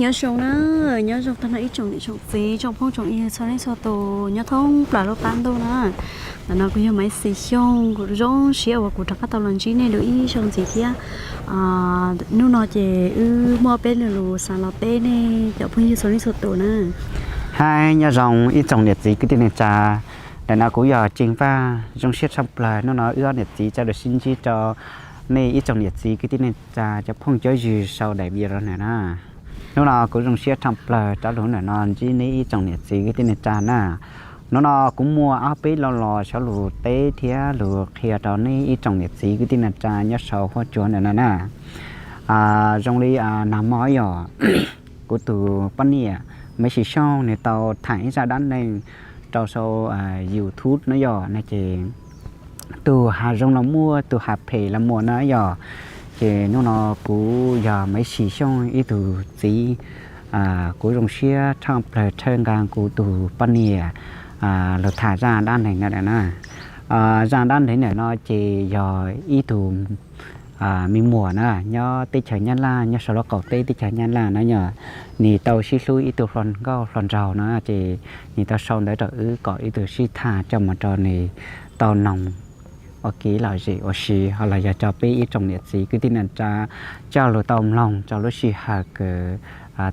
Nyob zoo na, nyob zoo tag nrho ib tsoom niam tsoom txiv, tsoom phooj tsoom ywg txhua leej txhua tus nyob thoob plaws lub qab ntuj na. Ntawm no kuv yog Maiv Xis Xyooj, kuv zoo siab uas kuv rov qab tau los ntsib nej dua ib zaug ntxiv thiab. Hnub no ces wb muaj peb lo lus xav los teb nej cov phooj ywg txhua leej txhua tus na. Hais nyob zoo ib tsoom niam txiv kwv tij neej tsa, ntawm no kuv yog Tseej Vaj, zoo siab tshaj plaws hnub no wb ob niam txiv tau los sib ntsib rau nej ib tsoom niam txiv kwv tij neej tsa cov phooj cov ywg sau daim video no na. Hnub no kuv zoo siab tshaj plaws rov lug ntawm no ntsib nej ib tsoom niam txiv kwv tij neej tsa na. Hnub no kuv muaj ob peb lo lus xav lug teb thiab lug qhia rau nej ib tsoom niam txiv kwv tij neej tsa nyob saum huab cua ntawm no na. Zoo li nag hmo yog kuv tus poj niam Maiv Xis Xyooj nws tau tham ib zaj dab neeg rau saum YouTube no yog no ces tus has zoo los muaj, tus has phem los muaj na yog. Ces hnub no kuv yog Maiv Xis Xyooj ib tug txiv, kuv zoo siab tshaj plaws thawj nqa kuv tus poj niam lug tham zaj dab neeg no na. Zaj dab neeg ntawm no ces yog ib tug me muam na nyob teb chaws Nyab Laj, nyob saum lub qaum teb teb chaws Nyab Laj na yog, nws tau sib hlub ib tug hluas nkauj hluas nraug na ces nws tau sau ntawv rau wb kom wb tug sib tham coj mus rau nws tau noog ua kev lom zem ua si, ho los yog rau peb ib tsoom niam txiv kwv tij neej tsa coj lug tau mloog rau lub sij hawm kws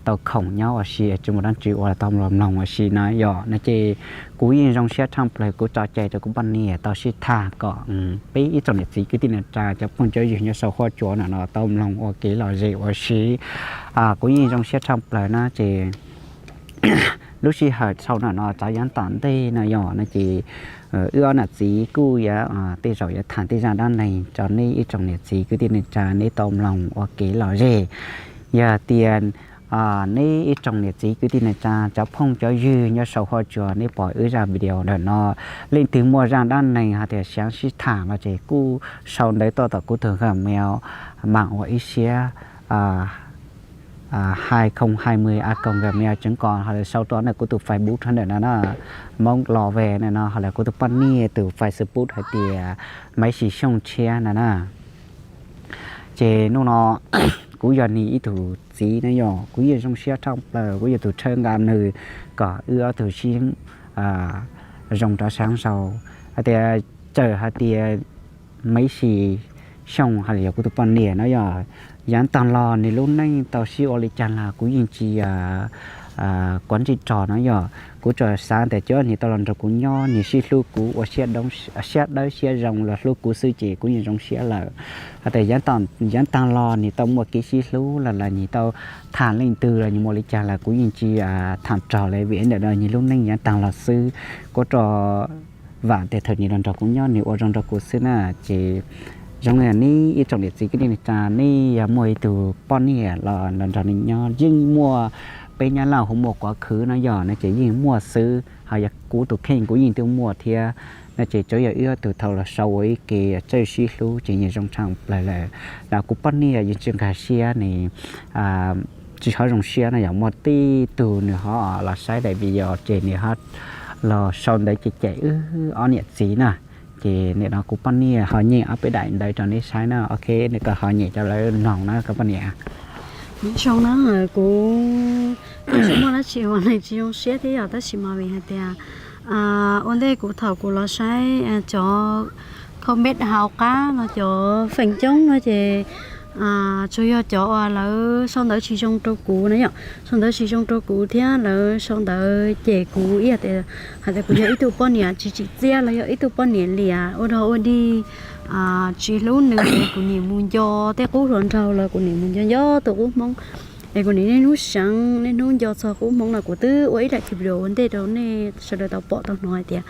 tau khoom nyob ua si tsis muaj dab tsi ua los tau los mloog ua si na yog no ces kuv yeej zoo siab tshaj plaws kuv tso cai rau kuv poj niam tau sib tham kom peb ib tsoom niam txiv kwv tij neej tsa cov phooj cov ywg nyob saum huab cua no no tau mloog ua kev lom zem ua si. Kuv yeej zoo siab tshaj plaws na ces lub sij hawm sau no no txog yav tom ntej no yog no ces wb ob niam txiv kuj yuav tej zaum yuav tham tej zaj dab neeg rau nej ib tsoom niam txiv kwv tij neej tsa nej tau mloog ua kev lom zem. Yog tias nej ib tsoom niam txiv kwv tij neej tsa cov phooj cov ywg nyob saum huab cua nej pom wb zaj video ntawm no, leej twg muaj zaj dab neeg hais tias xav sib tham no ces kuj sau ntawv tuaj tom kuv tus Gmail, mam ua ib siab hai không hai mươi a còng gmail chấm com, ho lawm sau tuaj ntawm kuv tus Facebook ntawm no na, Hmoob Los Ve ntawm no, ho lawm kuv tus poj niam tus Facebook hais tias Maiv Xis Xyooj Tshiab no na. Ces hnub no kuv yog nws ib tug txiv na yog kuv yeej zoo siab tshaj plaws, kuv yog tus tshawb nqa nws kom wb ob tug sib zoo rov sib sau. Hais tias txawm hais tias Maiv Xis Xyooj hais tias yog kuv tus poj niam no yog, yav tag los nws lub neej tau sib ua li cas los kuv yeej tsis quav ntsej rog no yog, kuv tsuas xav tias cov nws tau los nrog kuv nyob nws sib hlub kuv ua siab dawb siab zoo los hlub kuv xwb ces kuv yeej zoo siab lawm. Hais tias yav tag los nws tau muaj kev sib hlub los los nws tau tham leej twg los nws muaj li cas los kuv yeej tsis tham rog li vim ntawm no nws lub neej yav tag los xwb. Kuv tsuas vam tias thaum nws los nrog kuv nyob nws ua zoo rau kuv xwb na. Ces zoo li neb ib tsoom niam txiv kwv tij neej tsa, neb yog muaj ib tug poj niam los nrog nws nyob yeej muaj, peb Nyab Laj hu muaj quav khwv no yog no ces yeej muaj xwb, ho yog kuv tus kheej kuv yeej twb muaj thiab. No ces tsuas yog wb ob tug tau los sau ua ib ke txawj sib hlub ces yeej zoo tshaj plaws lawm. Los kuv poj niam yeej tsis nkag siab nws tsis txhob zoo siab no yog muaj tej tug nws ho los saib daim video ces nws ho los sau ntawv cem cem wb ob niam txiv na. Ces nim no kuv poj niam ho nyeem ob peb daim ntawv rau neb saib na, ok, nws kom ho nyeem rau lawv mloog na koj poj niam. Zoo na, kuv tsis muaj dab tsi uas nws tsis zoo siab thiab yog tab sis mas vim hais tias ua ntej kuv thaum kuv los saib cov comment hauv qab no cov feem coob no ces tsuas yog cov uas lawv sau ntawv tsis zoo rau kuv na yom, sau ntawv tsis zoo rau kuv thiab lawv sau ntawv cem kuv ib yam tias hais tias kuv yog ib tug poj niam tsis tsim txiaj los yog ib tug poj niam liam ua dog ua dig, tsis hlub nws, kuv nim mus nco tej qub hluas nraug los kuv nim mus nco nco tus qub Hmoob, es kuv nim niaj hnub seev niaj hnub nco txog qub Hmoob no. Kuv twb ua ib daim video ua ntej rau nej sawv daws tau pom tau hnov hais tias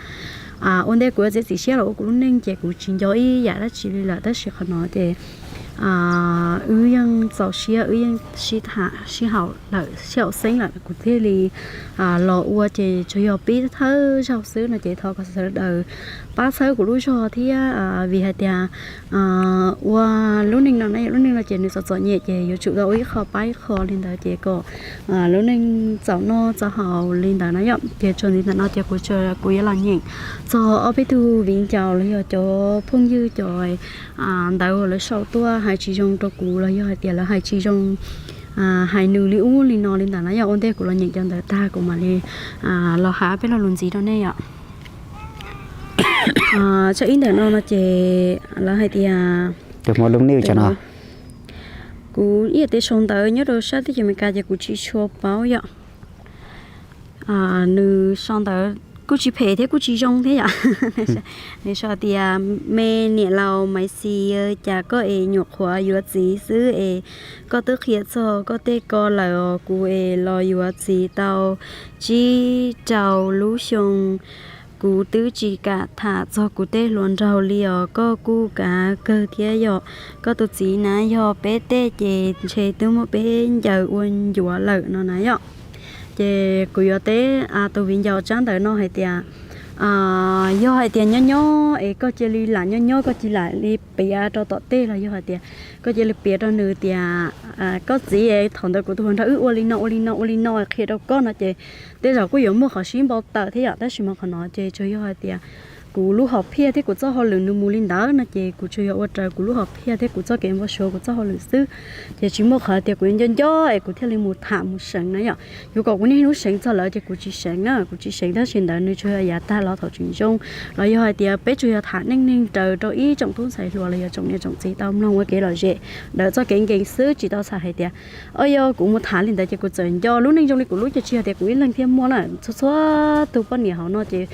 ua ntej kuv yuav txiav txim siab los ua kuv lub neej ces kuv tsis nco ib yam dab tsi li lawm tab sis qhov no ces wb yeej txaus siab, wb yeej sib tham sib haum lawm sib haum xeeb lawm kuv thiaj li los ua ces tsuas yog pib thawj zaug xwb no ces thov kom sawv daws pab txhawb kuv lub zog thiab vim hais tias ua lub neej no na, lub neej no ces nws txom txom nyem ces yuav tsum tau ua ib qho pab ib qho li ntawd ces kom lub neej txaus noj txaus haus li ntawd na yom. Ces tsuas ntxiv ntawm no ces kuv kuv yuav los nyeem txog ob peb tug viv ncaus los yog cov phooj ywg cov ntawv uas lawv sau tuaj hais tsis zoo rau kuv los yog hais tias lawv hais tsis zoo hais nws li ub li no li ntawd na yom. Ua ntej kuv los nyeem cov ntawd tag kuv mam li los hais peb lo lus ntxiv rau nej yom. Tshaj ib ntawm no no ces lawv hais tias, kuv ib yam teb sau ntawv nyob rau sab teb chaws Amelikas ces kuv tsis tshua paub yom. Nws sau ntawv kuj tsis phem thiab kuj tsis zoo thiab yom. Nws sau tias, me niam laus Maiv Xis, cas koj es nyuam qhuav yuav txiv xwb es koj twb qhia txog koj tej ko lawm os. Kuv es los yuav txiv tau tsib rau lub xyoo, kuv twb tsis kam tham txog kuv tej hluas nraug li os. Koj kuj kav kawg thiab yom. Koj tus txiv na yog peb tej ces ntshe twb muab peb ncaws ua ncuav lawm no na yom. Ces kuv yuav teb tus viv ncaus tsab ntawv no hais tias, yog hais tias nyob nyob es koj cia li lam nyob nyob, koj cia li lam li piav rau tom tej los yog hais tias koj cia li piav rau nws tias koj txiv es thaum ntawd kuv tus hluas nraug wb ua li no ua li no ua li no qhia rau koj no ces tej zaum kuj yuav muaj qhov sib npau taws thiab yom. Tab sis mas qhov no ces tsuas yog hais tias kuv lub hom phiaj thiab kuv txoj hauj lwm nws mus li ntawd no ces kuv tsuas yog ua raws kuv lub hom phiaj thiab kuv txoj kev npau suav kuv txoj hauj lwm xwb. Ces tsis muaj qhov tias kuv yuav nco nco es kuv thiaj li mus tham mus seev na yom. Yuav kom kuv niaj hnub seev txog lawm ces kuv tsis seev na, kuv tsis seev. Tab sis ntawd nws tsuas yog yav tag los thaum tseem zoo, los yog hais tias peb tsuas yog tham neej neeg raws rau ib tsoom tub ntxhais hluas los yog tsoom niam tsoom txiv tau mloog ua kev lom zem ntawd txoj kev nkees xwb, tsis tau txhais hais tias o yog kuv mus tham li ntawd ces kuv txawm nco lub neej zoo li kuv lub, ces tsis yog tias kuv ib leeg thiaj muaj na. Txhua txhua tus poj niam hauv no ces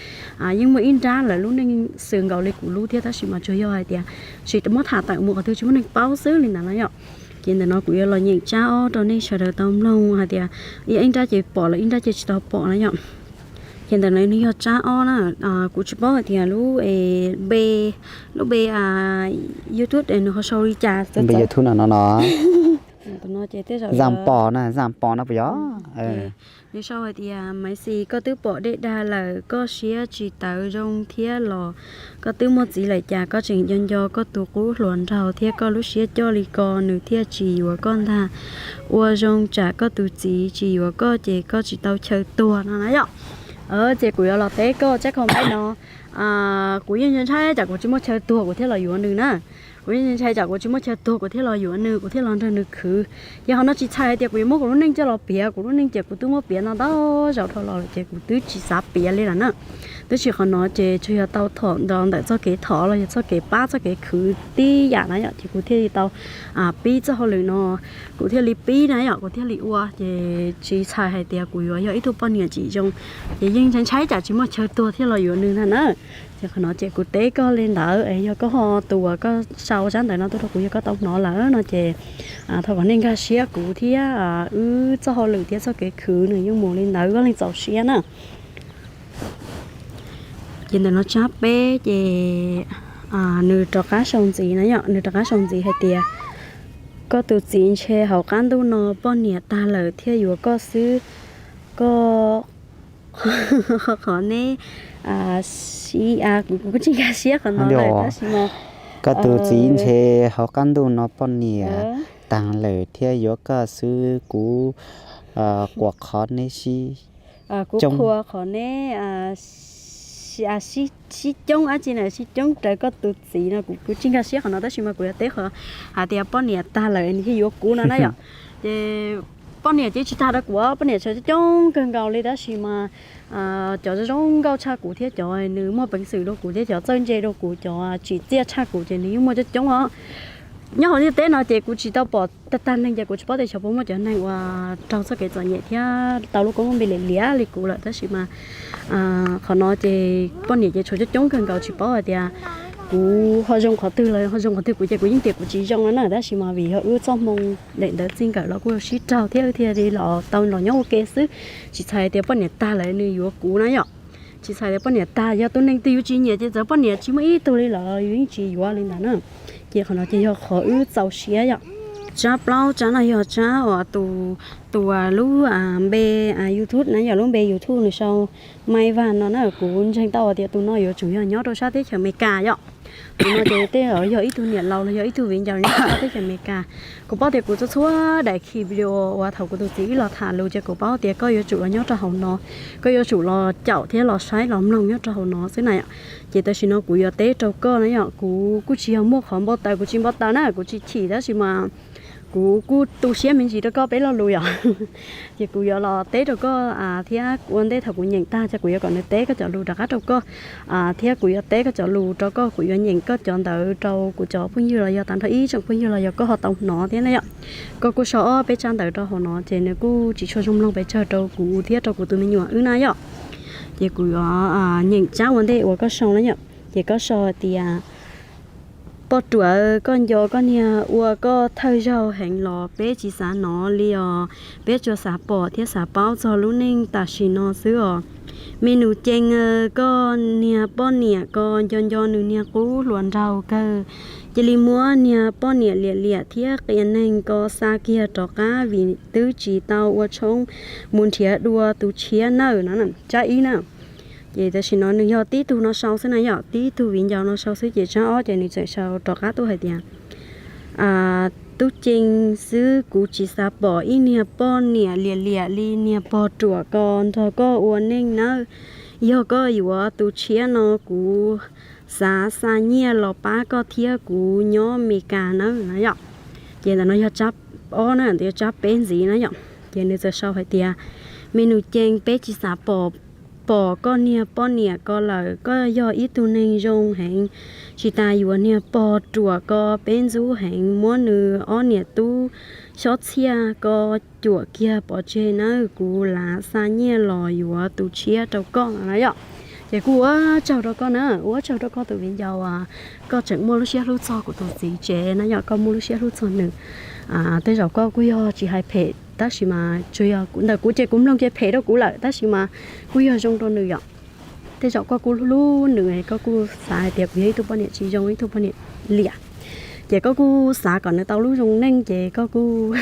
yeej muaj ib nrab lawv lub neej xws nkaus li kuv lub thiab, tab sis mas tsuas yog hais tias tsis muab tham tawm mus qhov twg tsis muaj neeg paub xwb li ntawd na yom. Ces ntawm no kuv yuav los nyeem tsab ob rau nej sawv daws tau mloog hais tias ib nrab ces pom lawm ib nrab ces tsis tau pom na yom. Ces ntawm no nws yog tsab ob na, kuv tsis paub hais tias lub npe, lub npe YouTube es nws ho sau li cas. Npe YouTube no no no. Zam pom na, zam pom no puas yog? Nws sau hais tias Maiv Xis, koj twb pom dej dag lawm, koj siab tsis tawv zoo thiab los? Koj twb muaj txiv lawm cas koj tseem nco nco koj tus qub hluas nraug thiab koj lub siab coj li ko nws thiaj tsis yuav koj ntag. Ua zoo tsam koj tus txiv tsis yuav koj ces koj tsis tau chaw tuag no na yom. Ces kuv yuav los teb koj tsab comment no. Kuv yeej ntshai tsam kuv tsis muaj chaw tuag kuv thiaj los yuav nws na. Kuv yeej ntshai tsam kuv tsis muaj chaw tuag kuv thiaj los yuav nws, kuv thiaj los nrog nws khwv. Ces qhov no tsis txhais hais tias kuv yuav muab kuv lub neej coj los piav, kuv lub neej ces kuv twb muab piav ntau ntau zaus dhau los lawm ces kuv twb tsis xav piav li lawm na. Tab sis qhov no ces tsuas yog tau thom ntawm txoj kev thov los yog txoj kev pab txoj kev khwv tib yam na yom, ces kuv thiaj li tau pib txoj hauj lwm no, kuv thiaj li pib na yom, kuv thiaj li ua. Ces tsis txhais hais tias kuv yuav yog ib tug poj niam tsis zoo, ces yeej ntshai ntshai tsam tsis muaj chaw tuag thiaj los yuav nws ntag na. Ces qhov no ces kuv teb koj li ntawd, yog koj ho tus uas koj sau tsab ntawv no tuaj rau kuv yog koj tau hnov lawm no ces thov kom nej nkag siab kuv thiab, wb txoj hauj lwm thiab txoj kev khwv nws yeej mus li ntawd, koj leej txaus siab na. Ces ntawm no tsab peb ces nws rov qab sau ntxiv na yom, nws rov qab sau ntxiv hais tias koj tus txiv ntshe hauv qab ntuj no poj niam tag lawm thiaj yuav koj xwb, koj qhov neb, kuv kuj tsis nkag siab qhov no lawm tab sis mas koj tus txiv ntshe hauv qab ntuj no poj niam tag lawm thiab yuav koj xwb, kuv quas qhov neb sib, kuv qhuas qhov neb sib coob dab tsi na, sib coob raws koj tus txiv no, kuv kuj tsis nkag siab qhov no tab sis mas kuv yuav teb qhov hais tias poj niam tag lawm nws thiaj yuav kuv no na yom. Ces poj niam ces tsis tag rau kuv, poj niam tseem coob coob kawg nkaus li tab sis mas cov zoo nkauj tshaj kuv thiab cov nws muaj peev xwm dua kuv thiab cov txawj ntse dua kuv, cov tsim txiaj tshaj kuv ces nws yeej muaj coob coob os. Nyob hauv ntiaj teb no ces kuv tsis tau pom tag tag neeg ces kuv tsis paub tias xyov puas muaj cov neeg uas raug txoj kev txom nyem thiab tau lub koob lub npe liam liam li kuv lawm tab sis mas qhov no ces poj niam ces tshuav coob coob kawg nkaus, tsis paub hais tias kuv ho zoo qhov twg los ho zoo qhov twg, kuv ces kuv yeej tias kuv tsis zoo no na tab sis mas vim yog wb txoj hmoo daim ntawd txij nkawm los kuj sib raug thiab wb thiaj li los tau los nyob ua ke xwb. Tsis txhais tias poj niam tag lawm nws yuav kuv na yom. Tsis txhais tias poj niam tag, yog tus neeg twg yus tsis nyiam ces txawm poj niam tsis muaj ib tug li los yus yeej tsis yuav li ntawd na. Ces qhov no ces yog qhov wb txaus siab yom. Tsab plaub tsab no yog tsab uas tus, tus lub npe YouTube na yom, lub npe YouTube nws sau Mai Vaj no na, kuv ntseeg tau tias tus no yuav tsum yog nyob rau sab teb chaws Amelikas yom. Tus no ces tej zaum yog ib tug niam laus los yog ib tug viv ncaus nyob rau sab teb chaws Amelikas. Kuv paub tias kuv txhua txhua daim khi video uas thaum kuv tus txiv wb los tham lus ces kuv paub tias koj yuav tsum los nyob rau hauv no, koj yuav tsum los caum thiab los saib los mloog nyob rau hauv no xwb na yom. Ces tam sim no kuv yuav teb rau koj na yom, kuv kuj tsis yog muaj qhov npau taws, kuv tsis npau taws na, kuv tsis chim tab sis mas kuv kuj tu siab me ntsis rau koj peb lo lus yom. Ces kuv yuav los teb rau koj thiab ua ntej thaum kuv nyeem tag ces kuv yuav kom nws teb koj cov lus rov qab rau koj, thiab kuv yuav teb koj cov lus rau koj, kuv yuav nyeem koj cov ntawd rau kuv cov phooj ywg los yog tag nrho ib tsoom phooj ywg los yog koj ho tau hnov thiab na yom. Koj kuj sau ob peb tsab ntawv rau hauv no ces nws kuj tsis tshua zoo mloog pes tsawg rau kuv thiab rau kuv tus me nyuam wb na yom. Ces kuv yuav nyeem tsab ua ntej uas koj sau na yom. Ces koj sau hais tias, poj ruam, koj nco koj niag ua koj thawj zaug heev los peb tsis xav hnov li os, peb tsuas xav pom thiab xav paub txog lub neej tam sim no xwb os. Me nus Cees, koj niag poj niam ko nco nco nws niag qub hluas nraug kawg, cia li muab niag poj niam liam liam thiab qias neeg ko xa kiag rov qab vim twb tsis tau ua tshoob mus nrhiav dua tus tshiab nawb no. Tsab ib na, ces tam sim no nws yog tib tug no sau xwb na yom, tib tug viv ncaus no sau xwb. Ces tsab ob ces nws txawm sau rov qab tuaj hais tias, tub Cees xwb, kuv tsis xav pom ib niag poj niam liam liam li niag pog ruam ko nrog koj ua neej nawb. Yog koj yuav tus tshiab no kuv xav xa nyiaj los pab koj thiab kuv nyob Mes Kas nawb no yom. Ces ntawm no yog tsab ob na, ntawm yog tsab peb ntxiv na yom. Ces nws txawm sau hais tias, me nus Cees, peb tsis xav pom, pom koj niag poj niam ko lawm, koj yog ib tug neeg zoo heev, tsis tas yuav niag pog ruam ko peb ntxub heev, muab nws ob niam tub xyob txhiaj ko cuam kiag pov tseg nawb, kuv lav xa nyiaj los yuav tus tshiab rau koj no na yom. Ces kuj ua tsaug rau koj na, ua tsaug rau koj tus viv ncaus, koj tseem muaj lub siab hlub txog kuv tus txiv tsev na yom, koj muaj lub siab hlub txog nws. Tej zaum koj kuj yog tsis hais phem tab sis mas tsuas yog ntawm kuv ces kuv mloog ces phem rau kuv lawm tab sis mas kuj yog zoo rau nws yom. Tej zaum koj kuj hlub hlub nws, koj kuj xav hais tias kuv yog ib tug poj niam tsis zoo, ib tug poj niam liam, ces koj kuj xav kom nws tau lub zoo neej ces koj kuj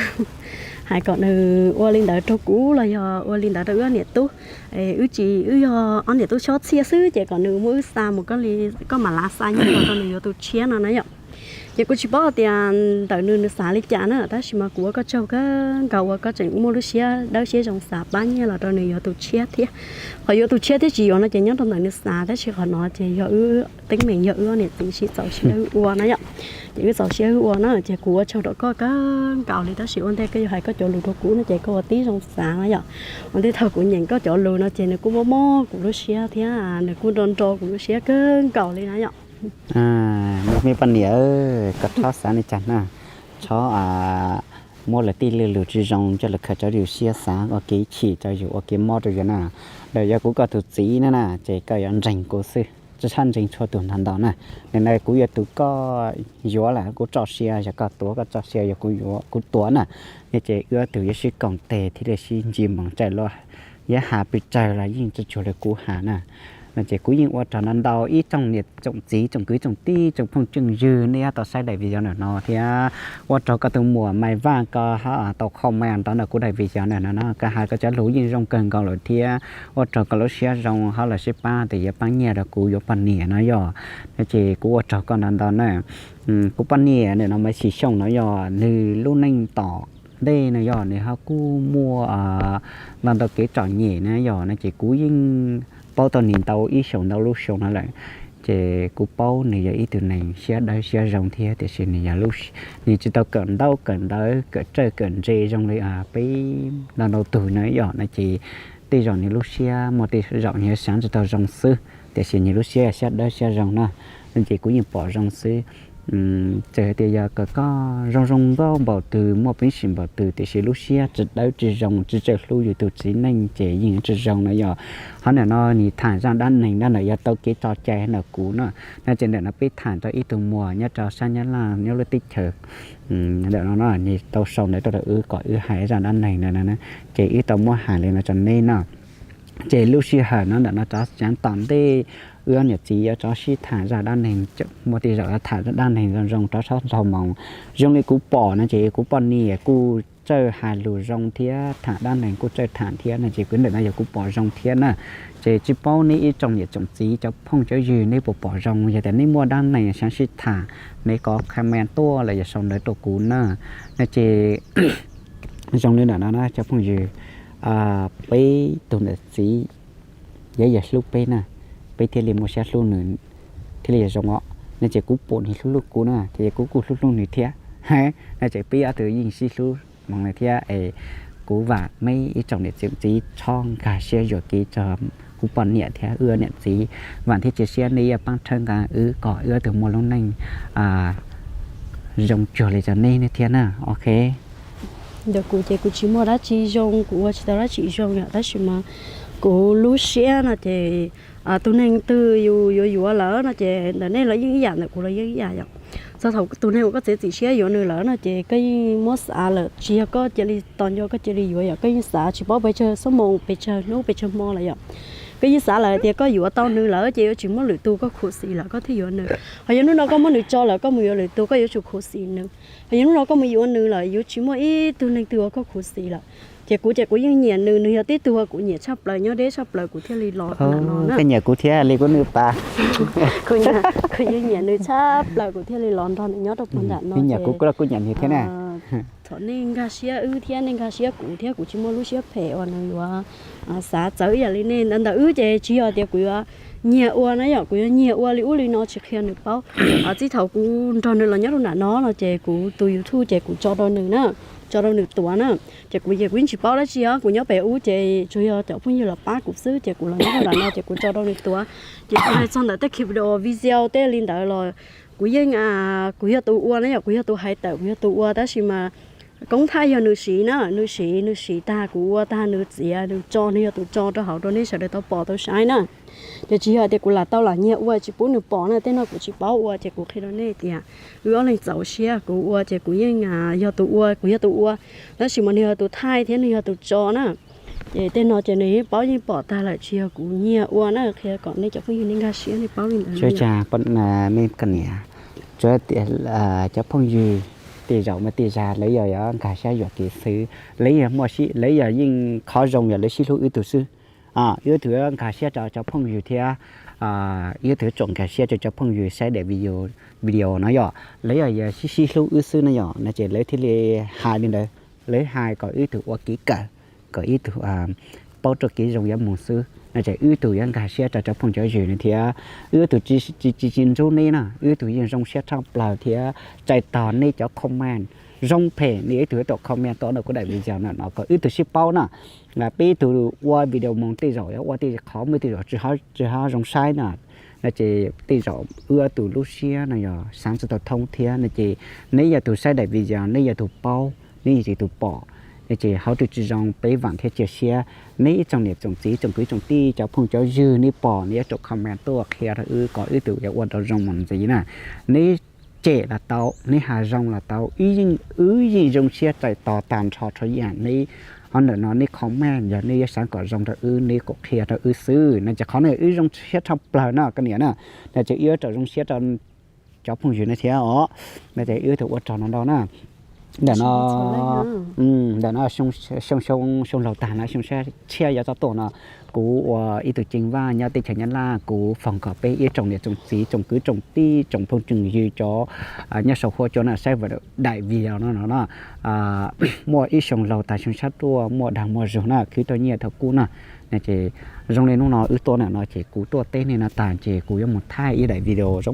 hais kom nws ua li ntawd rau kuv los yog ua li ntawd rau wb ob niam tub. Wb tsis, wb yog ob niam tub xyob txhiaj xwb ces kom nws muab wb xa mus, koj mam lav xa nyiaj los rau nws yuav tus tshiab no na yom. Ces kuv tsis paub tias ntawm nws nws xav li cas na, tab sis mas kuv ua koj tsaug kawg nkaus uas koj tseem muaj lub siab dawb siab zoo xav pab nyiaj los rau nws yuav tus tshiab thiab. Qhov yuav tus tshiab thiab tsis yuav no ces nyob rau ntawm nws xav, tab sis qhov no ces yog wb teeb meem, yog wb ob niam txiv sib txaus siab wb ua na yom. Ces wb txaus siab wb ua na, ces kuv ua tsaug rau koj kawg nkaus li, tab sis ua ntej koj yuav hais koj cov lus rau kuv no ces koj ua tib zoo xav na yom. Ua ntej thaum kuv nyeem koj cov lus no ces nws kuj mob mob kuv lub siab thiab nws kuj nro nro kuv lub siab kawg nkaus li na yom. Me poj niam, koj txhob xav li cas na, txhob muab lawv tej lus tsis zoo coj los khaws rau yus siab xav ua kev chim rau yus, ua kev mob rau yus na. Lawv yog kuv koj tus txiv na na, ces koj yuav ntseeg kuv xwb, tsis txhob ntseeg txhua tus ntau ntau na. Nim no kuv yog tus koj yuav lawm kuv txoj sia, yog koj tuav koj txoj sia, yog kuv yuav kuv tuav na. Ces wb ob tug yuav sib koom tes thiab sib ntsib mus txais los, yuav has pes tsawg los yeej tsis tshua li kuv has na. No ces kuv yeej ua rog ntau ntau ib tsoom niam tsoom txiv tsoom kwv tsoom tij tsoom phooj tsoom ywg nej tau saib daim video ntawm no thiab ua rog koj tus muam Maiv Vaj ko ho tau comment ntawm no kuv daim video ntawm no no, koj hais koj cov lus yeej zoo kawg nkaus lawm thiab ua rog koj lub siab zoo ho los sib pab tias yuav pab nyiaj rau kuv yuav poj niam no yom. No ces kuv ua rog koj ntau ntau na. Kuv poj niam ntawm no Maiv Xis Xyooj no yog nws lub neej tom ntej no yog nws ho kuj muaj ntau ntau kev txom nyem na yom, no ces kuv yeej paub tau nws ntau ib xyoos ntau lub xyoo no lawm. Ces kuv paub nws yog ib tug neeg siab dawb siab zoo thiab, tiam sis nws yog, nws tsis tau kawm ntaub kawm ntawv kawm txawj kawm ntse zoo li peb ntau ntau tug na yom, no ces tej zaum nws lub siab muaj tej zaum nws xav tsis tau zoo xwb, tiam sis nws lub siab siab dawb siab zoo na, no ces kuv yeej pom zoo xwb. Txawm hais tias yog koj zoo zoo nkauj npaum twg muaj peev xwm npaum twg tiam sis lub siab tsis dawb tsis zoo tsis txawj hlub yus tus txiv neej ces yeej tsis zoo na yom. Ho ntawm no nws tham zaj dab neeg no ntawm yog tau kev tso cai ntawm kuv na, no ces ntawm no peb tham rau ib tug muam nyob rau sab Nyab Laj nyob lub teb chaws ntawm no no nws tau sau ntawv tuaj rau wb kom wb hais zaj dab neeg ntawm no, ces wb tau muab hais li no rau neb no. Ces lub sij hawm no ntawm no rov tseev tom ntej wb niam txiv yuav rov sib tham zaj dab neeg, muaj tej zaum yuav tham zaj dab neeg zoo zoo rov sab nraug moos. Zoo li kuv pom no ces kuv poj niam kuj txawj hais lus zoo thiab tham dab neeg kuj txawj tham thiab no ces kuv ntawm no yog kuv pom zoo thiab na. Ces tsis paub neb ib tsoom niam tsoom txiv cov phooj cov ywg neb puas pom zoo, yog tias neb muaj dab neeg xav sib tham, neb kov comment tuaj los yog sau ntawv tuaj kuv na. No ces zoo li ntawm no na cov phooj ywg, peb tus niam txiv yog yog hlub peb na, peb thiaj li muaj siab hlub nws thiaj li yog zoo os. No ces kuv pom nws hlub hlub kuv na ces kuv kuj hlub hlub nws thiab. No ces peb ob tug yeej sib hlub moog le thiab es kuv vaam meb ib tsoom niam txiv txhob nkag siab yuam kev rua kuv poj niam thiab wb niam txiv. Vaam thiab cia siab nej yuav paab txhawb nqaa wb kom wb ob tug muaj lub neej zoo cuag li rau neb thiab na. Ok. Ntawm kuv ces kuv tsis muaj dab tsi zoo, kuv ua tsis tau dab tsi zoo yom, tab sis mas kuv lub siab no ces tus neeg twg yus yuav yuav lawm no ces ntawm nej los yeej ib yam, ntawm kuv los yeej ib yam yom. Txog thaum tus neeg uas koj txiav txim siab yuav nws lawm no ces koj yeej muab xav lawm, tsis yog koj cia li tos nco koj cia li yuav yom, koj yeej xav tsis paub pes tsawg xuab moos, pes tsawg hnub, pes tsawg hmo lawm yom. Koj yeej xav lawm tias koj yuav tau nws lawm ces yuav tsis muaj lwm tus koj khuv xim lawm koj thiaj yuav nws. Ho yog hnub no koj muab nws tso lawm koj mus yuav lwm tus koj yuav tsum khuv xim nws. Ho yog hnub no koj mus yuav nws lawm yuav tsis muaj ib tug neeg twg uas koj khuv xim lawm. Ces kuv ces kuv yeej nyiam nws, nws yog tib tug uas kuv nyiam tshaj plaws, nyob deb tshaj plaws kuv thiaj li los nram no na. Koj nyiam kuv thiab li kuv nws pas. Kuv yeej nyiam nws tshaj plaws kuv thiaj li los nrog nws nyob rau puag nram no. Nyiam kuv kuj, kuj nyiam nws thiab na. Thaum nej nkag siab wb thiab nej nkag siab kuv thiab kuv tsis muaj lub siab phem uas nws yuav xav txawv ib yam li nej. Ntawm wb ces tsis yog tias kuv yuav nyiag ua na yom, kuv yuav nyiag ua li ub li no tsis qhia nws paub. Txij thaum kuv nrog nws los nyob rau nram no no ces kuv tus YouTube ces kuv tso rau nws na, tso rau nws tuav na. Ces kuv ces kuv yeej tsis paub dab tsi os, kuv nyob pem ub ces tsuas yog cov phooj ywg los pab kuv xwb ces kuv los nyob rau nram no ces kuv tso rau nws tuav. Ces txog ntawm tej video tej li ntawd los kuv yeej, kuv yog tus ua na yom, kuv yog tus hais tawm, kuv yog tus ua tab sis mas koob thaij yog nws siv na, nws siv, nws siv tag kuv ua tag nws txiav nws tso, nws yog tus tso rau hauv rau nej sawv daws tau pom tau saib na. Ces tsis yog tias kuv lam tau lam nyiag ua tsis pub nws pom na, tej no kuv tsis paub ua ces kuv qhia rau nej tias wb ob leeg txaus siab, kuv ua ces kuv yeej yog tus ua, kuv yog tus ua, tab sis mas nws yog tus thaij thiab nws yog tus tso na. Ces tej no ces nws yeej paub yeej pom tag lawm, tsis yog kuv nyiag ua na, qhia kom nej cov phooj ywg nej nkag siab nej paub li ntawd. Tsuas, nej koj niam, tsuas tias cov phooj ywg tej zaum mas tej zag lawv yog nkag siab yuam kev xwb, lawv yog muaj, lawv yog yeej qhov zoo yog lawv sib hlub wb tug xwb. Wb tug yuav nkag siab rau cov phooj ywg thiab, wb tug yuav tsum nkag siab rau cov phooj ywg saib daim video no yom, lawv yog sib sib hlub wb xwb no yom, no ces lawv thiaj li hais li ntawd, lawv hais kom wb tug ua kev kawm, kom wb tug paub txoj kev zoo yuav mus xwb no ces wb tug yuav nkag siab rau cov phooj cov ywg no thiab. Wb tug tsis, tsis, tsis nrug neb na, wb tug yeej zoo siab tshaj plaws thiab txais tos neb cov comment zoo phem, neb ib tug yuav tau comment tuaj ntawm kuv daim video no no kom wb tug sib paub na. Peb tug ua video mus tej zaum yuav ua tej qhov muaj tej zaum tsis ho zoo saib na, no ces tej zaum wb tug lub siab no yog xaav tsis tau thoob thiab no ces neb yog tug saib daim video neb yog tug paub, neb yog tug pom, no ces hauv tug tsis zoo peb vaam thiab cia siab. Neb ib tsoom niam tsoom txiv tsoom kwv tsoom tij cov phooj cov ywg neb pom neb yuav tsum comment tuaj qhia rau wb kom wb tug yuav ua tau zoo mus ntxiv na. Neb cem los tau, neb has zoo los tau, wb yeej zoo siab txais tos tag nrho rau ib yam neb. Qhov ntawm no neb comment yog neb yuav xaav kom zoo rau wb neb kom qhia rau wb xwb no ces qhov no wb zoo siab tshaj plaws no koj niam na. No ces wb yuav tsum zoo siab rau cov phooj ywg no thiab os. No ces wb tug ua rog no ntau na. Ntawm no, ntawm no xyoo laug tag no xyoo tshiab yuav txog tuaj no, kuv ua ib tug ceev Vaj nyob teb chaws Nyab Laj kuv foom kom peb ib tsoom niam tsoom txiv tsoom kwv tsoom tij tsoom phooj tsoom ywg cov nyob saum huab cua no saib daim video no no no. Muaj ib xyoo laug tag xyoo tshiab tuaj muaj dag muaj zug na, khwv tau nyiaj tau kub na. No ces zoo li hnub no wb tuaj ntawm no ces kuv tuaj teb nej no tag ces kuv yuav mus thaij ib daim video zoo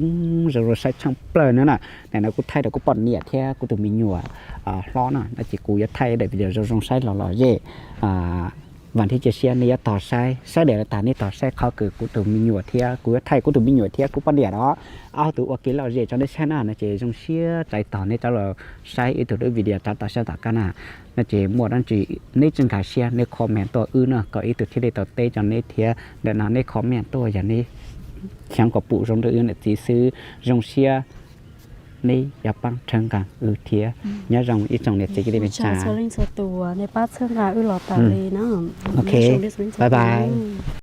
zoo zoo saib tshaj plaws no na. Ntawm no kuv thaij rau kuv poj niam thiab kuv tus me nyuam hlob na, no ces kuv yuav thaij ib daim video zoo zoo saib los los zem. Vaam thiab cia siab nej yuav tog saib, saib daim no tag nej tog saib qhov kws kuv tus me nyuam thiab kuv yuav thaij kuv tus me nyuam thiab kuv poj niam no ob tug ua kev lom zem rau nej saib na. No ces zoo siab txais tos nej rov los saib ib tug lub video rov tom sab tom kab na. No ces muaj dab tsi neb tsis nkag siab neb comment tuaj wb no kom ib tug thiaj li tau teb rau neb thiab. Ntawm no neb comment tuaj yog neb xav kom pum zoo rau wb niam txiv xwb. Zoo siab neb yuav paab txhawb nqaa wb thiab. Nyob zoo ib tsoom niam txiv kwv tij neej tsa. Txhua leej txhua tus nej pab txhawb nqaa wb los tas li na. Ok, bye bye.